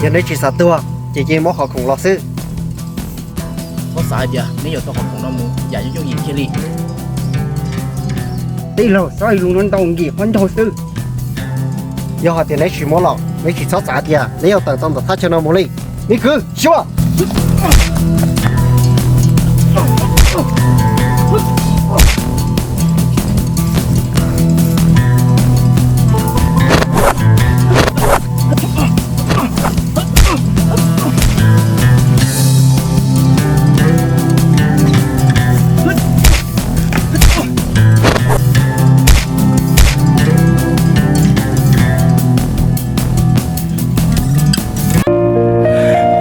Yog neb tsis xav tuag ces cia muab qhov khoom los xwb. Koj xav hais tias neb yuav tau qhov khoom no mus yam yooj yooj yim kiag li? Tij laug, txhob hais lus no ntau, nkim qhov ncauj xwb. Yog hais tias neb tsis muab los, neb tsis txhob xav tias neb yuav tawm tau ntawm thaj chaw no mus li. Me kwv, xyuas!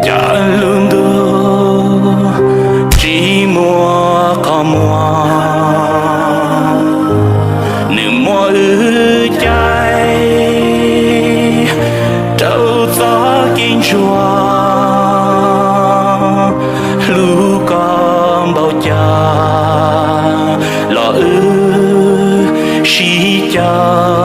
Cas lub ntuj tsis muaj qhov muag, nws muab wb caij rau txoj kev ntsuag. Hlub koj npaum cas los wb sib cav.